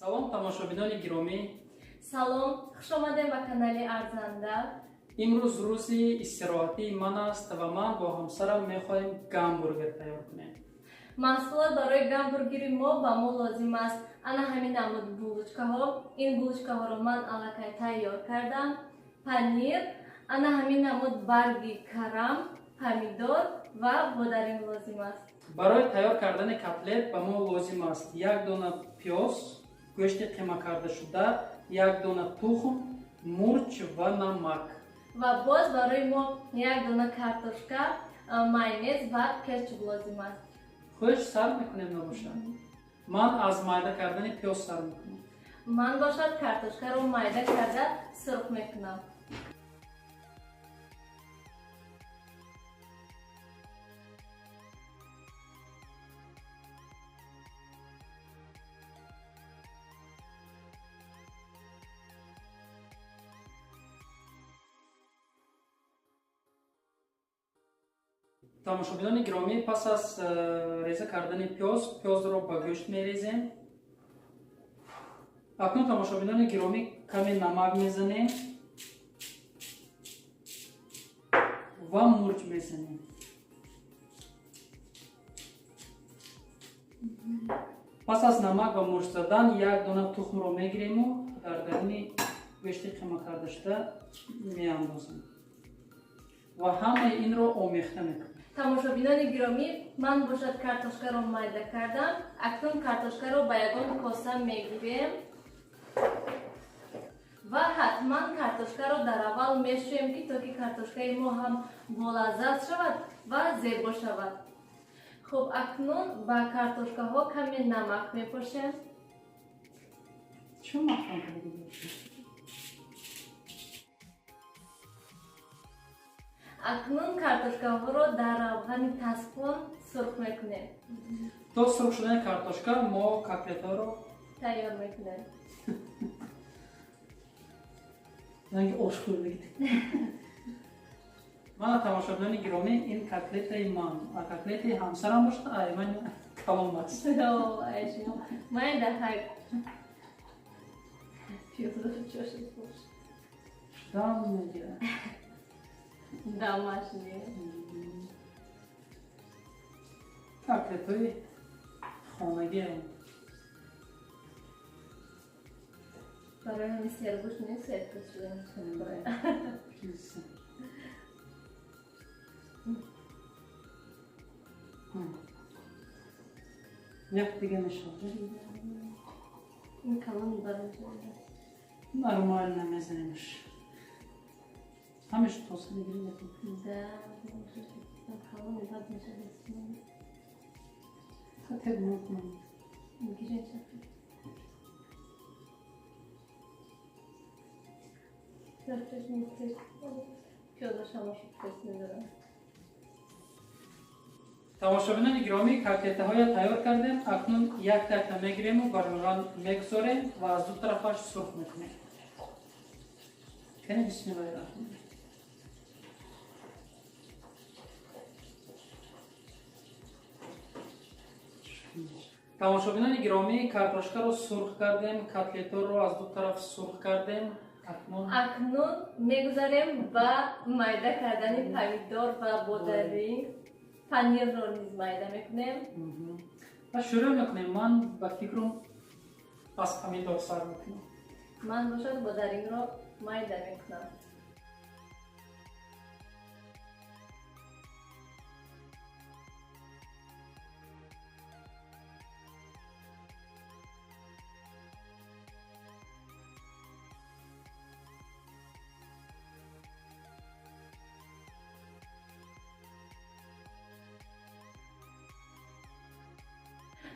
Салом, тамошобинони гиромӣ. Салом, хуш омадем ба канали Арзанда. Имрӯз рӯзи истироҳатии ман аст ва ман бо ҳамсарам мехоҳем гамбургер тайёр кунем. Маҳсулот барои гамбургери мо ба мо лозим аст ана ҳамин намуд булочкаҳо. Ин булочкаҳоро ман аллакай тайёр кардам. Панир, ана ҳамин намуд барги карам, помидор ва бодаринг лозим аст. Барои тайёр кардани котлет ба мо лозим аст як дона пиёз, гӯшти қима кардашуда, як дона тухм, мурч ва намак. Ва боз барои мо як дона картошка, майонез ва кетчуп лозим аст. Хуш, сар мекунем набошад. Ман аз майда кардани пиёз сар мекунам. Ман бошад картошкаро майда карда сурх мекунам. Тамошобинони гиромӣ, пас аз реза кардани пиёз, пиёзро ба гӯшт мерезем. Акнун, тамошобинони гиромӣ, каме намак мезанем ва мурч мезанем. Пас аз намак ва мурч задан як дона тухмро мегириму дар даруни гӯшти қима кардашуда меандозем ва ҳамаи инро омехта мекунем. Тамошобинони гиромӣ, ман бошад картошкаро майда кардам. Акнун картошкаро ба ягон коса мегирем ва ҳатман картошкаро дар аввал мешӯем, ки то ки картошкаи мо ҳам болаззат шавад ва зебо шавад. Хуб, акнун ба картошкаҳо каме намак мепошем. Чӣ маҳкам карда? Акнун картошкаҳоро дар равғани таспон сурх мекунем. То сурх шудани картошка мо котлетҳоро тайёр мекунем. Ранги ош хӯрдагид. Мана, тамошобинони гиромӣ, ин котлетаи ман, а котлетаи ҳамсарам бошад, ай ман калом аст. Майда ҳай. Пиёзро чошид бош. Шудам мегирад. Домашние. Котлетҳои хонагӣ. Барои ҳамин сергӯшт нест, серкӯз шуда мешавад. Пицца. Як дига мешавад. Ин калон барои Нормально мезанемш. Ҳамеш тоса мегирем. Да, калон бад мешавад. Хатер мекунам. Гирем шакл. Тамошобинони гиромӣ, котлетаҳоя тайёр кардем. Акнун як такта мегириму бар равған мегузорем ва аз ду тарафаш сурх мекунем. Кани, бисмиллаҳи раҳмони. Тамошобинони гиромӣ, картошкаро сурх кардем, котлетҳоро аз ду тараф сурх кардем. Акнун мегузарем ба майда кардани помидор ва бодаринг. Панирро низ майда мекунем. Ва шурӯъ мекунем. Ман ба фикрум аз помидор сар мекунам. Ман бошад бодарингро майда мекунам.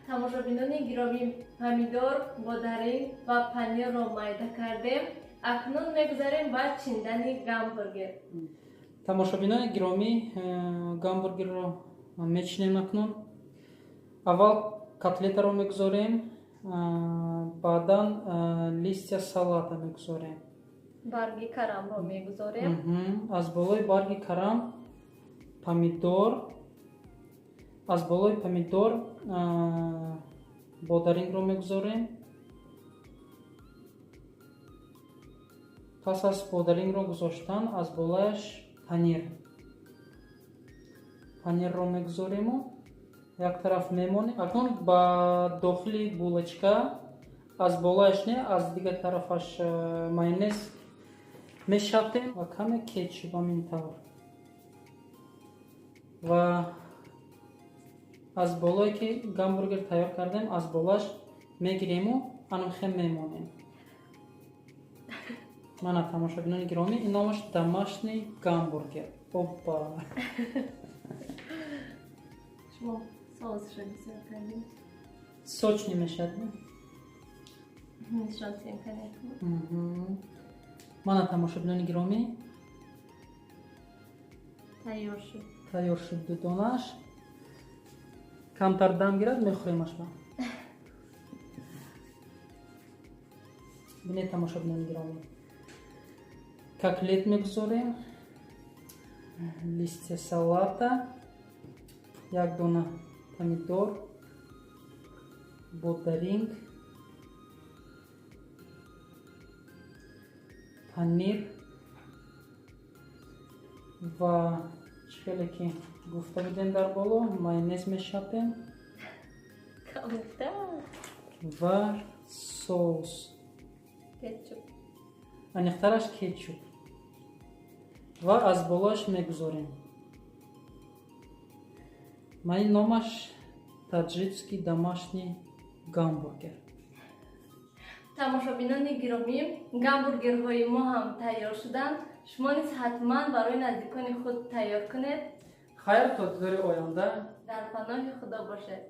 Тамошобинони гиромӣ, помидор, бодаринг ва панирро майда кардем. Акнун мегузарем ба чиндани гамбургер. Тамошобинони гиромӣ, гамбургерро мечинем акнун. Аввал котлетаро мегузорем, баъдан листья салата мегузорем. Барги карамро мегузорем. Аз болои барги карам помидор, аз болои помидор бодарингро мегузорем. Пас аз бодарингро гузоштан аз болояш панир. Панирро мегузорему як тараф мемонем. Акнун ба дохили булочка аз болояш не, аз дигар тарафаш майонез мешапем ва каме кетчуп ҳамин тавр. Ва аз болое ки гамбургер тайёр кардем, аз болояш мегирему анохе мемонем. Мана, тамошобинони гиромӣ, ин номаш домашний гамбургер. Опа! Шумо соусшо бисёр кардем. Сочный мешавад. Нишон тием, конечно. Мана, тамошобинони гиромӣ, тайёр шуд. Тайёр шуд дудонаш. Камтар дам гирад, мехӯремаш ба. Бинед, тамошобинони гиромӣ. Котлет мегузорем, листья салата, як дона помидор, бодаринг, панир ва чӣ хеле ки гуфта будем дар боло, майонез мешапем ва соус. Кетчуп. Аниқтараш кетчуп. Ва аз болояш мегузорем. Мани номаш таджикский домашний гамбургер. Тамошобинони гиромӣ, гамбургерҳои мо ҳам тайёр шуданд. Шумо низ ҳатман барои наздикони худ тайёр кунед. Хайр, то дидори оянда. Дар паноҳи Худо бошед.